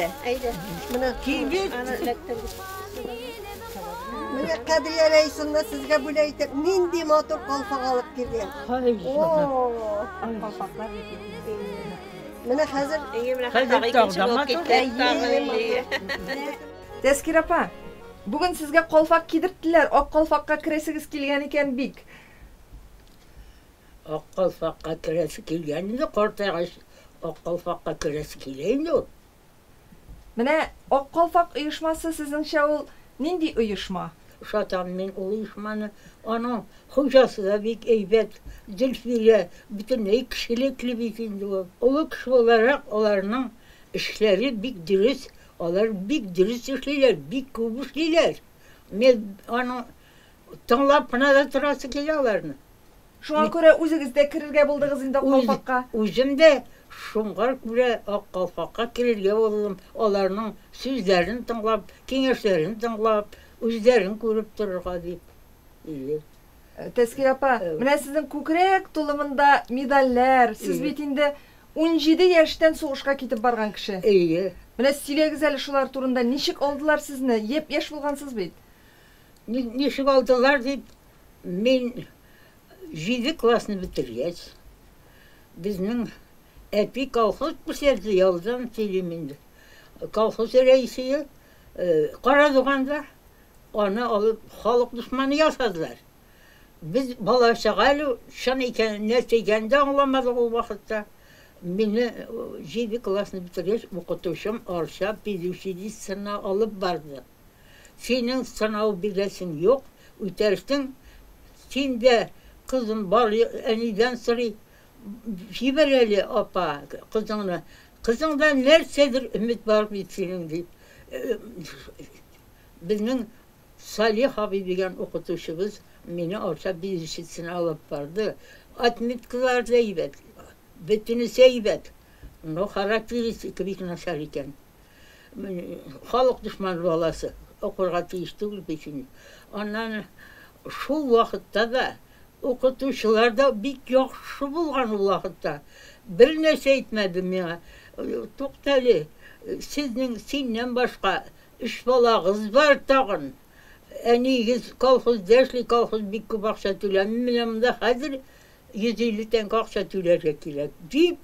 әле. Әйдә. Менә Кибет. Аны эләктердек. Менә Кадрия Рәисовна сезгә бүләк итеп нинди матур калфак алып килгән. Ай, О, Калфаклар бит инде. менә хәзер Әйе, менә Хәзер тагы икенче тагы да булып матур. китте. Тагы, Әйе, әйе. Тәскир апа, бүген сезгә калфак кидерттеләр. Ак калфакка керәсегез килгән икән бик. Ак калфакка керәсе килгән инде, картайгач ак калфакка керәсе килә инде ул. Менә Ак калфак оешмасы сезнеңчә ул нинди оешма? Ошатам мин ул оешманы. Аның хуҗасы да бик әйбәт, Зөлфирә, бөтенләй кешелекле бит инде ул. Олы кеше буларак аларның эшләре бик дөрес, алар бик дөрес эшлиләр, бик күп эшлиләр. Мин аның тыңлап кына да торасы килә аларны. Шуңа күрә үзегез дә керергә булдыгыз инде Ак калфакка. Үзем дә шуңар күрә Ак калфакка керергә булдым. Аларның сүзләрен тыңлап, киңәшләрен тыңлап, үзләрен күреп торырга дип. Иде. Тәскир апа, менә сезнең күкрәк тулы монда медальләр. Сез бит инде 17 яшьтән сугышка китеп барган кеше. Әйе. Менә сөйләгез әле шулар турында. Ничек алдылар сезне? Япь-яшь булгансыз бит. Ничек алдылар дип, мин 7 классны бетергәч, безнең әти колхоз күрсәтте, ялдан сөйлим инде. Колхоз рәисе Карадуганда аны алып халык дошманы ясадылар. Без бала чага әле чын икән, нәрсә икәнен дә аңламадык ул вакытта. Мине 7 классны бетергәч, укытучым Арча педучилищесына алып барды. Синең сынау бирәсең юк, үтәрсең. Син дә, кызым, бар әнидән сорый, җибәр әле, апа, кызыңны. Кызыңдан нәрсәдер өмет бар бит синең, дип. Безнең Салих абый дигән укытучыбыз мине Арча педучилищесына алып барды. Отметкалар да әйбәт, бөтенесе әйбәт. Но характеристика бик начар икән. Халык дошманы баласы, укырга тиеш түгел бит инде. Аннан шул вакытта да укытучылар да бик яхшы булган ул вакытта. Бер нәрсә әйтмәде миңа. Тукта әле, сезнең синнән башка 3 балагыз бар тагын. Әниегез колхозда эшли, колхоз бик күп акча түләми. Менә монда хәзер 150 тәңкә акча түләргә кирәк, дип,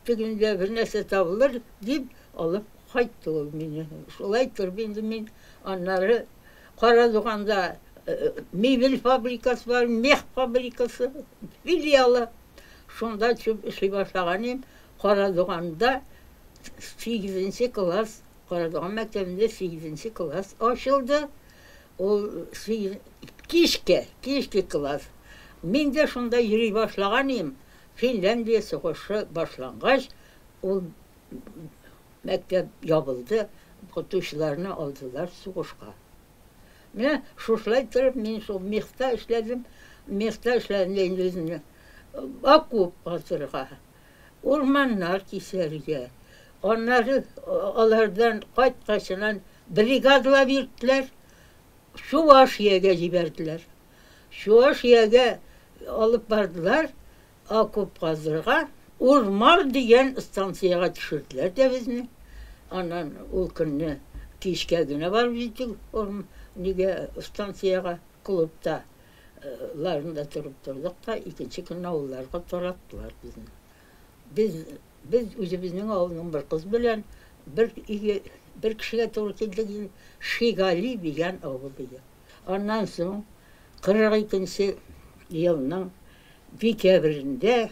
тегендә бер нәрсә табылыр, дип алып кайтты ул мине. Шулай торып инде мин аннары Карадуганда мебель фабрикасы бар, мех фабрикасы, филиалы. Шунда төшеп эшли башлаган идем. Карадуганда 8 класс, Карадуган мәктәбендә 8 класс ачылды. Ул кичке, кичке класс. Мин дә шунда йөри башлаган идем. Финляндия сугышы башлангач, ул мәктәп ябылды, укытучыларны алдылар сугышка. Менә шушылай торып мин шул мехта эшләдем. Мехта эшләдем дә инде үземне окоп казырга, урманнар кисәргә. Аннары алардан кайткачынан бригадалар бирделәр, Чувашиягә җибәрделәр. Чувашиягә алып бардылар, окоп казырга. Урмар дигән станциягә төшерделәр дә безне. Аннан ул көнне кичкә генә барып җиттек нигә станциягә, клубта ларында торып тордык та, икенче көнне авылларга тараттылар безне. Без үзебезнең авылның бер кыз белән бер өйгә, бер кешегә туры килдек, Шигали дигән авыл иде. Аннан соң 42 елның декабрендә,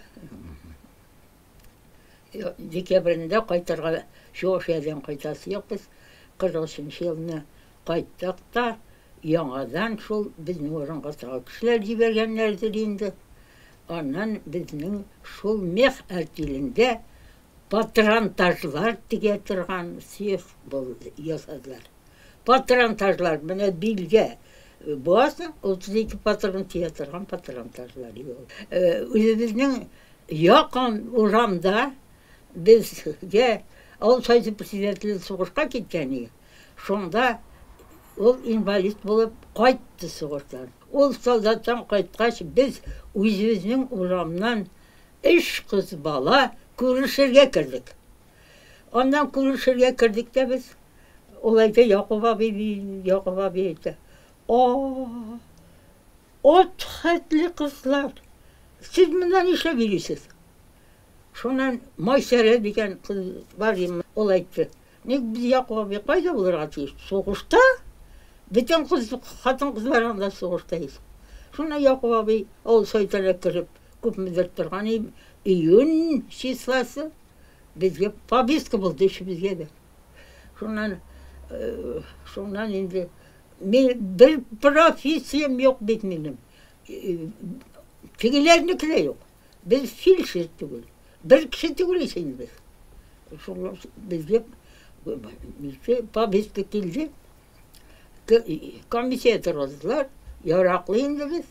декабрендә кайтырга, Чувашиядән кайтасы юк без, 43 елны кайттык та, яңадан шул безнең урынга тагы кешеләр җибәргәннәрдер инде. Аннан безнең шул мех артелендә патронтажлар тегә торган цех ясадылар. Патронтажлар, менә билгә буасың, 32 патрон тия торган патронтажлар. Үзебезнең якын урамда безгә авыл советы председателе сугышка киткән иде. Шунда ул инвалид булып кайтты сугыштан. Ул солдаттан кайткач, без үзебезнең урамнан 3 кыз бала күрешергә кердек. Аннан күрешергә кердек тә без. Ул әйтә, Якуб абый, ди, Якуб абый әйтә. О, от хәтле кызлар. Сез монда нишләп йөрисез? Шуннан Майсәрә дигән кыз бар иде, ул әйтте. Ник без Якуб абый кайда булырга тиеш? Сугышта? Бөтен кыз, хатын-кызлар анда сугышта ич. Шуннан Якуб абый ул сайтына кереп, күпмедер торган июнь числосы безгә повестка булды өчебезгә дә. Шуннан, шуннан инде мин бер профессиям юк бит минем. Тегеләрнеке дә юк. Без фельдшер түгел. Бер кеше түгел ич инде без. Шуннан безгә повестка килде. Комиссия торгыздылар. Яраклы инде без.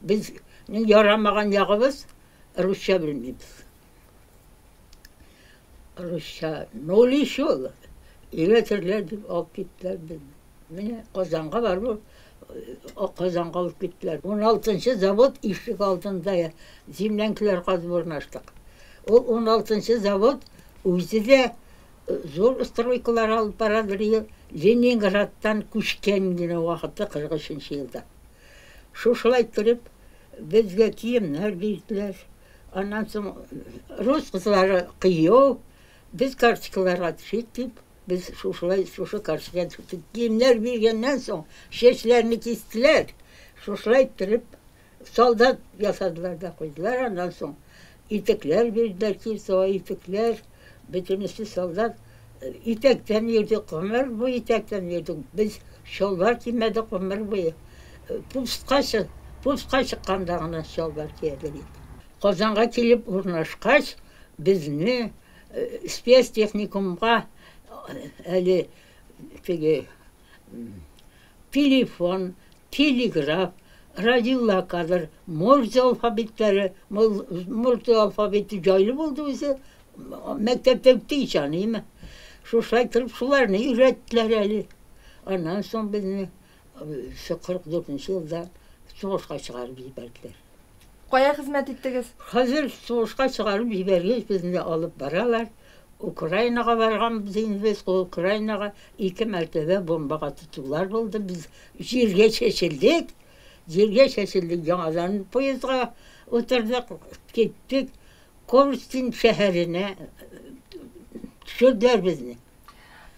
Безнең ярамаган ягыбыз русча белмибез. Русча ноль еще ул. Өйрәтерләр дип алып киттеләр безне. Менә Казанга барып, Казанга алып киттеләр. 16 завод ишек алдында землянкалар казып урнаштык. Ул 16 завод үзе дә зур стройкалар алып барадыр. Ленинградтан күчкән генә вакыты 43 елда. Шушылай торып, безгә киемнәр бирделәр. Аннан соң рус кызлары кыю, без карточкаларга төшик дип, без шушылай шушы карточкага төштек. Киемнәр биргәннән соң чәчләрне кистеләр. Шушылай иттереп солдат ясадылар да куйдылар. Аннан соң итекләр бирделәр, кирсова итекләр, бөтенесе солдат. Итәктән йөрдек, гомер буе итәктән йөрдек. Без чалбар кимәдек гомер буе. Пупска пупска чыкканда гына чалбар киядек идек. Казанга килеп урнашкач, безне спецтехникумга әле теге телефон, телеграф, радиолокатор, Морзе алфавитлары, Морзе алфавиты җайлы булды үзе, мәктәптә үтте ич аны, име. Шушылай торып шуларны өйрәттеләр әле. Аннан соң безне 44 елда сугышка чыгарып җибәрделәр. Кая хезмәт иттегез? Хәзер сугышка чыгарып җибәргәч, безне алып баралар. Украинага барганбыз инде без. Украинага 2 мәртәбә бомбага тотулар булды. Без җиргә чәчелдек. Җиргә чәчелдек, яңадан поездга утырдык, киттек. Корстин шәһәренә төшерделәр безне.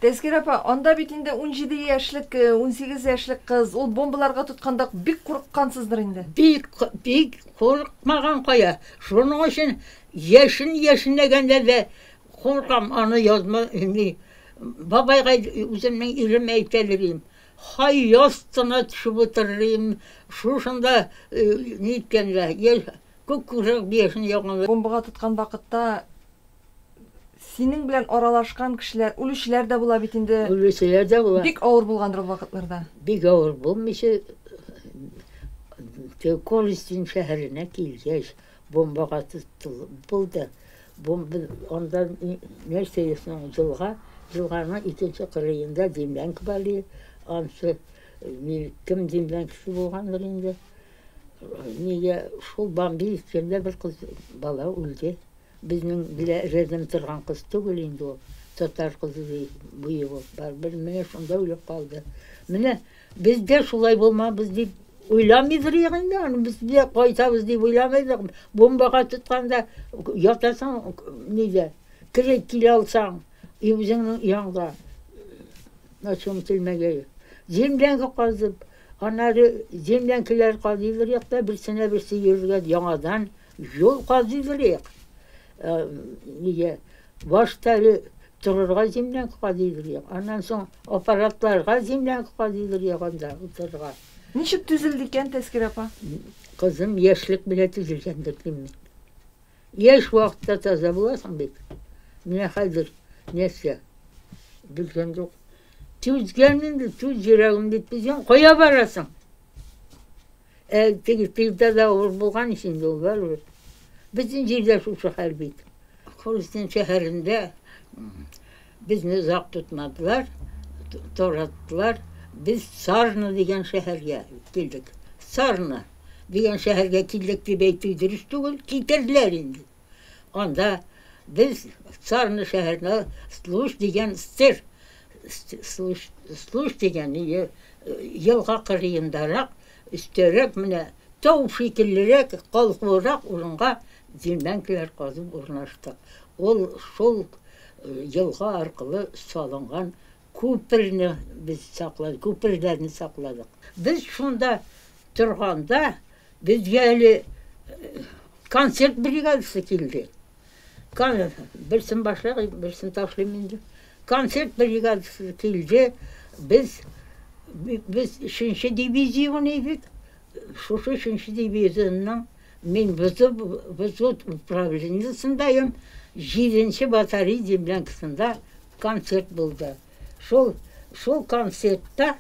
Тәзкирә апа, анда бит инде 17 яшьлек, 18 яшьлек кыз, ул бомбаларга тотканда бик курыккансыздыр инде. Бик, бик курыкмаган кая. Шуның өчен яшен яшенләгәндә дә куркам, аны язма, ни, бабайга үземнең ирем әйтәдер идем. Хай ястына төшеп утырыр идем. Шушында ниткәндә, күк күрәк бияшен яуганда. Бомбага тоткан вакытта синең белән аралашкан кешеләр, үлүчеләр дә була бит инде. Үлүчеләр дә була. Бик авыр булгандыр ул вакытларда. Бик авыр булмыйча, Корстин шәһәренә килгәч, бомбага тотылып булды. Бомба анда нәрсә соң елга, елганың икенче кырыенда землянка бар иде. Ансы кем землянкасы булгандыр инде. Нигә шул бомба иткәндә бер кыз бала үлде. Безнең белән рядом торган кыз түгел инде ул. Татар кызы буе ул. Барыбер менә шунда үлеп калды. Менә без дә шулай булмабыз дип уйламыйдыр инде аны, без дә кайтабыз дип уйламыйдык. Бомбага тотканда ятасың нидә, кереп килә алсаң, үзеңнең янга начом килмәгәе. Землянка казып, аннары землянкалар казыйдыр якта, берсенә берсе йөрергә яңадан юл казыйдыр як. Нигә башта әле торырга землянка казыйдыр як. Аннан соң аппаратларга землянка казыйдыр як анда утырырга. Ничек төзелде икән, Тәзкирә апа? Кызым яшьлек белән төзелгәндер дим мин. Яшь вакытта таза буласың бит. Менә хәзер нәрсә? Белгән юк. Түзгән инде, түз йөрәгем дип түзгән. Кая барасың? Теге тылда да авыр булган ич инде ул барыбер. Безнең җирдә шушы хәл бит. Корстин шәһәрендә безне озак тотмадылар, тараттылар. Без Сарна дигән шәһәргә килдек. Сарна дигән шәһәргә килдек дип әйтү дөрес түгел, китерделәр инде. Анда Без Сарны шәһәренә Слуш дигән стер, Слуш, Слуш дигән елга кырыендарак, өстәрәк менә тау шикеллерәк, калкурак урынга землянкалар казып урнаштык. Ул шул елга аркылы салынган күперне без сакладык, күперләрне сакладык. Без шунда торганда безгә әле концерт бригадасы килде. Берсен башлыйк, берсен ташлыйм инде. Концерт бригадасы килде. Без өченче дивизион идек. Шушы өченче дивизионның мин взвод управлениесендәем. 7-нче батарея землянкасында концерт булды. Шул концертта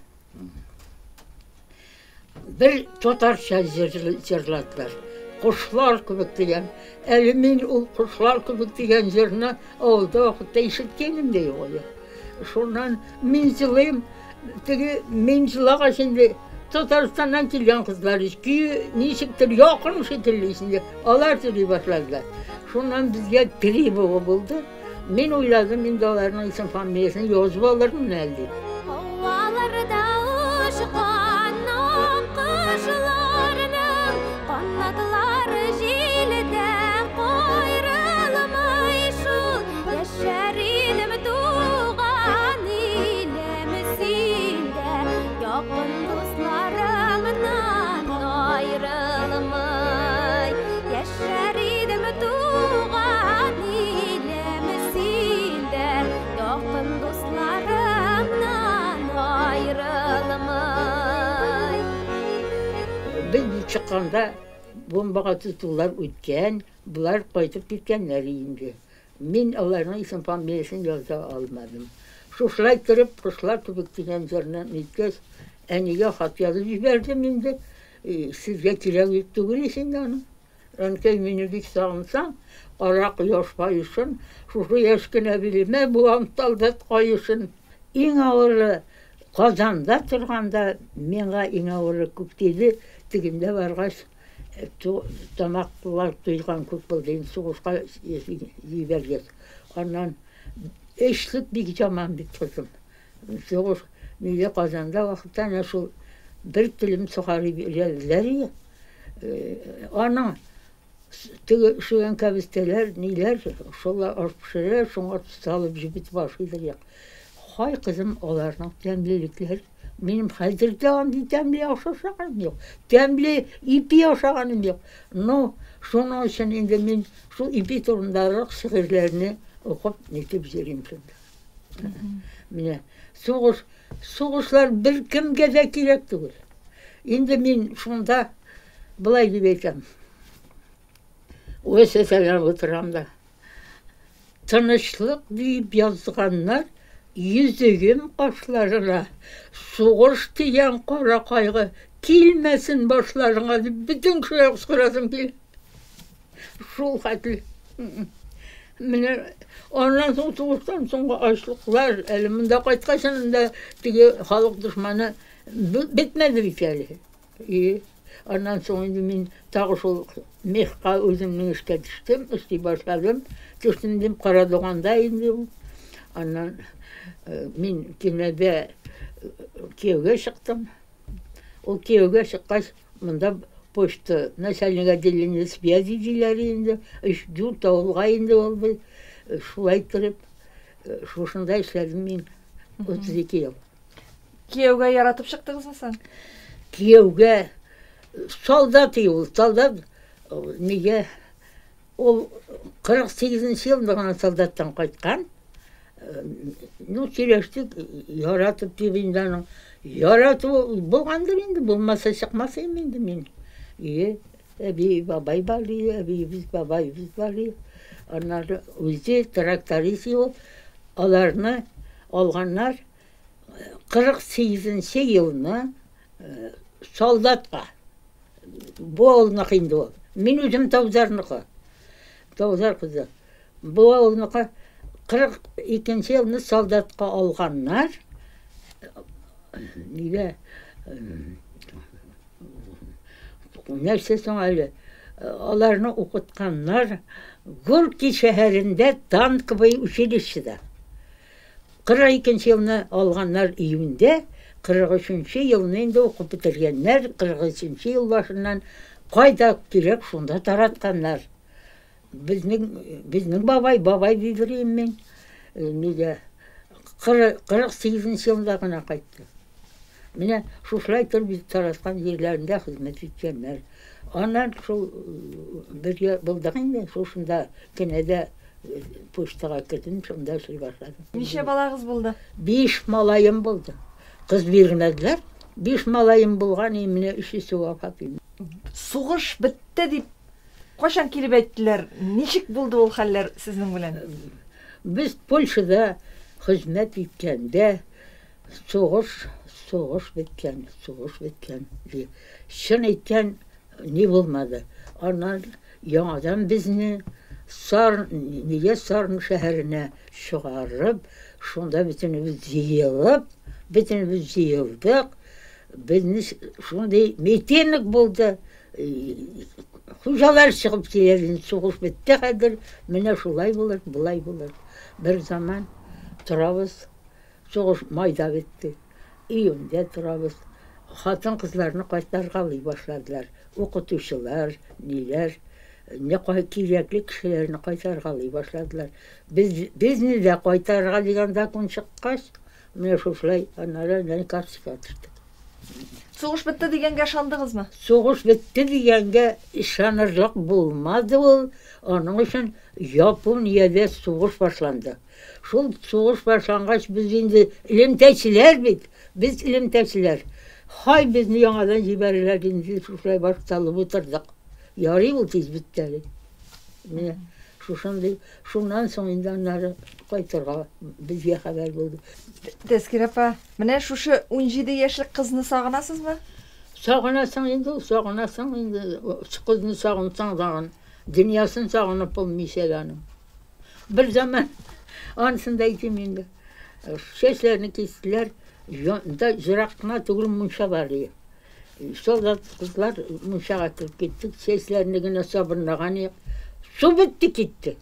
бер татарча җырладылар. Кошлар кебек дигән. Әле мин ул кошлар кебек дигән җырны авылда вакытта ишеткәнем дә юк әле. Шуннан мин җылыйм, теге мин җылагач инде Татарстаннан килгән кызлар көе ничектер якын шикелле инде. Алар сөйли башладылар. Шуннан безгә тревога булды. Мин уйладым, инде аларның исем фамилиясен язып алырмын әле дип. Һаваларда очкан кошларның канатлары җилдә кайрылмый шул. Яшәр идем туган илем синдә, якын дусларымнан аерылмый. Яшәр идем туган илем синдә, якын дусларымнан аерылмый. Без чыкканда бомбага тотулар үткән, болар кайтып киткәннәр инде. Мин аларның исем фамилиясен яза алмадым. Шушылай торып, кошлар кебек дигән җырны ниткәч, әнигә хат язып җибәрдем инде. Сезгә кирәк түгел ич инде аның. Әнкәй, мине бик сагынсаң, кара кояш баешын, шушы яшь кенә билемә буам солдат каешын. Иң авыры Казанда торганда миңа иң авыры күп тиде. Тегендә баргач, тамаклар туйган күп булды инде сугышка җибәргәч. Аннан эшлек бик яман бит, кызым. Сугыш нигә Казанда вакытта әнә шул бер телем сохари бирәләр иде. Аның теге өшегән кәбестәләр, ниләр, шулар аш пешерә, шуңа салып җебетеп ашыйдыр. Һай, кызым, аларның тәмлелекләре. Минем хәзер дә андый тәмле аш ашаганым юк. Тәмле ипи ашаганым юк. Но шуның өчен инде мин шул ипи турындарак шигырьләрне укып нитеп йөрим шунда. Менә сугыш, сугышлар бер кемгә дә кирәк түгел. Инде мин шунда былай дип әйтәм. УССР утырам да. Тынычлык дип язганнар йөзегем кашларына. Сугыш дигән кара кайгы килмәсен башларыңа дип бөтен кешегә кычкырасым килә. Шул хәтле. Менә аннан соң сугыштан соңгы ачлыклар, әле монда кайткач да теге халык дошманы бетмәде бит әле. И аннан соң инде мин тагы шул мехка үземнең эшкә төштем, эшли башладым. Төштем дим, Карадуганда инде ул. Аннан мин Кинәдә кияүгә чыктым. Ул кияүгә чыккач, монда почта начальник отделения связи диләр инде. Өч-дүрт авылга инде ул без. Шулай торып, шушында эшләдем мин 32 ел. Кияүгә яратып чыктыгызмы соң? Кияүгә солдат ул, солдат нигә ул 48 елда гына солдаттан кайткан. Ну, сөйләштек, яратып дип инде аның. Ярату булгандыр инде, булмаса чыкмас идем инде мин. Ие, әби, бабай бар иде, әбиебез, бабайыбыз бар иде. Аннары үзе тракторист ул. Аларны алганнар 48 елны солдатка. Бу авылныкы инде ул. Мин үзем Таузарныкы. Таузар кызы. Бу авылныкы 42 елны солдатка алганнар. Нигә? Нәрсә соң әле? Аларны укытканнар Горький шәһәрендә танковый училищеда. 42 елны алганнар июньдә, 43 елны инде укып бетергәннәр, 43 ел башыннан кайда кирәк шунда таратканнар. Безнең бабай, бабай дидерим мин, нигә 48 елда гына кайтты. Менә шушылай торып бит тараткан җирләрендә хезмәт иткәннәр. Аннан шул бергә булдык инде, шушында кенә почтага кердем, шунда эшли башладым. Ничә балагыз булды? 5 малаем булды. Кыз бирмәделәр. 5 малаем булган, менә өчесе вафат инде. Сугыш бетте дип кайчан килеп әйттеләр? Ничек булды ул хәлләр сезнең белән? Без Польшада хезмәт иткәндә сугыш беткән, сугыш беткән. Чын әйткән ни булмады. Аннан яңадан безне Сарн шәһәренә чыгарып, шунда бөтенебез җыелып, бөтенебез җыелдык. Безне шундый митинг булды. Хуҗалар чыгып килә, сугыш бетте хәзер, менә шулай булыр, болай булыр. Бер заман торабыз, сугыш майда бетте, июньдә торабыз. Хатын-кызларны кайтаргалый башладылар. Укытучылар, ниләр, не кирәкле кешеләрне кайтаргалый башладылар. Безне дә кайтарырга дигән закон чыккач, менә шушылай аннары карточка төштек. Сугыш бетте дигәнгә ышандыгызмы? Сугыш бетте дигәнгә ышанырлык булмады ул. Аның өчен Япониядә сугыш башланды. Шул сугыш башлангач, без инде элемтәчеләр бит, без элемтәчеләр. Хай безне яңадан җибәрерләр инде, шушылай баш салып утырдык. Ярый ул тиз бетте әле. Менә шушындый, шуннан соң инде аннары кайтырга безгә хәбәр булды. Тәзкирә апа, менә шушы 17 яшьлек кызны сагынасызмы? Сагынасың инде, сагынасың инде. Кызны сагынсаң тагын, дөньясын сагынып булмый әле аның. Бер заман анысын да әйтим инде. Чәчләрне кистеләр, ерак кына түгел мунча бар иде. Солдат кызлар мунчага кереп киттек, чәчләрне генә сабынлаган идек. Су бетте китте.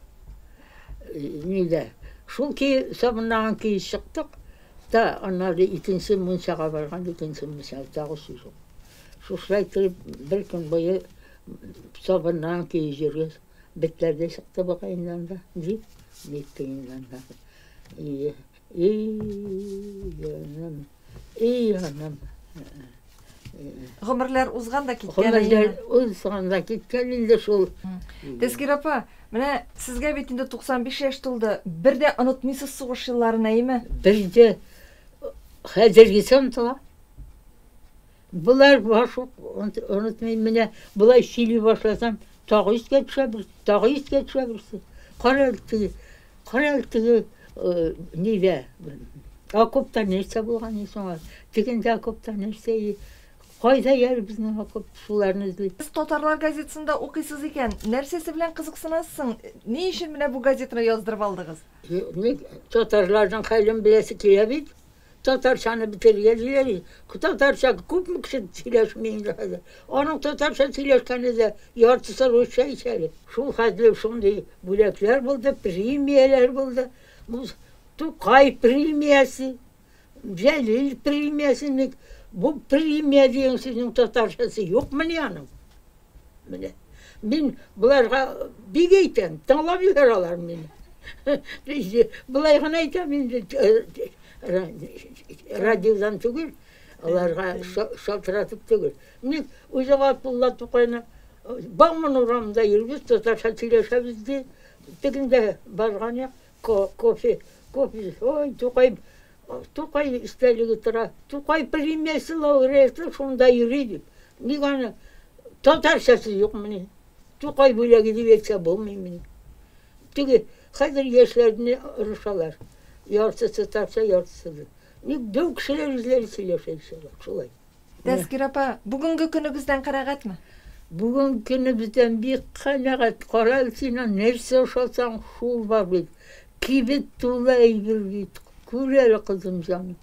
Нидә? Шул ки сабынлаган көе чыктык, та аннары икенче мунчага барган, икенче мунчага тагы су юк. Шушылай торып бер көн буе сабынлаган көе йөргәч, бетләр дә чыкты бугай инде анда, дип, нитте инде анда. И, җаным, и, җаным. Гомерләр узган да киткән. Гомерләр узган да киткән инде шул. Тәзкирә апа, менә сезгә бит инде 95 яшь тулды. Бер дә онытмыйсыз сугыш елларын, әйеме? Бер дә хәзергесе онытыла. Болар баш ук онытмыйм. Менә болай сөйли башласам, тагы искә төшә бер, тагы искә төшә берсе. Кара теге, кара теге нидә? Окопта нәрсә булган соң? Тегендә окопта нәрсә? Кайда яр безнең окоп, шуларны эзли. Сез Татарлар газетасында укыйсыз икән, нәрсәсе белән кызыксынасың? Ни өчен менә бу газетаны яздырып алдыгыз? Ник татарларның хәлен беләсе килә бит? Татарчаны бетерергә диләр. Татарча күпме кеше сөйләшми инде хәзер. Аның татарча сөйләшкәне дә яртысы русча ич әле. Шул хәтле шундый бүләкләр булды, премияләр булды. Бу Тукай премиясе, Җәлил премиясе. Бу премия дигән сүзнең татарчасы юкмыни аның? Менә. Мин боларга бик әйтәм, тыңламыйлар алар мине. Болай гына әйтәм инде, радиодан түгел, аларга шалтыратып түгел. Ник үзе Габдулла Тукайны Бауман урамында йөрибез, татарча сөйләшәбез ди. Тегендә барган як, кофе, кофе, ой, Тукай, Тукай истәлеге тора. Тукай премиясе лауреаты шунда йөри дип. Ник аны татарчасы юкмыни? Тукай бүләге дип әйтсә булмыймыни? Теге хәзер яшьләрне орышалар. Яртысы татарча, яртысы. Ник дәү кешеләр үзләре сөйләшә шулай. Тәзкирә апа, бүгенге көнегездән канәгатьме? Бүгенге көнебездән бик канәгать. Кара әле син, нәрсә ошатсаң, шул бар бит. Кибет тулы әйбер бит. Күр әле, кызым җаным.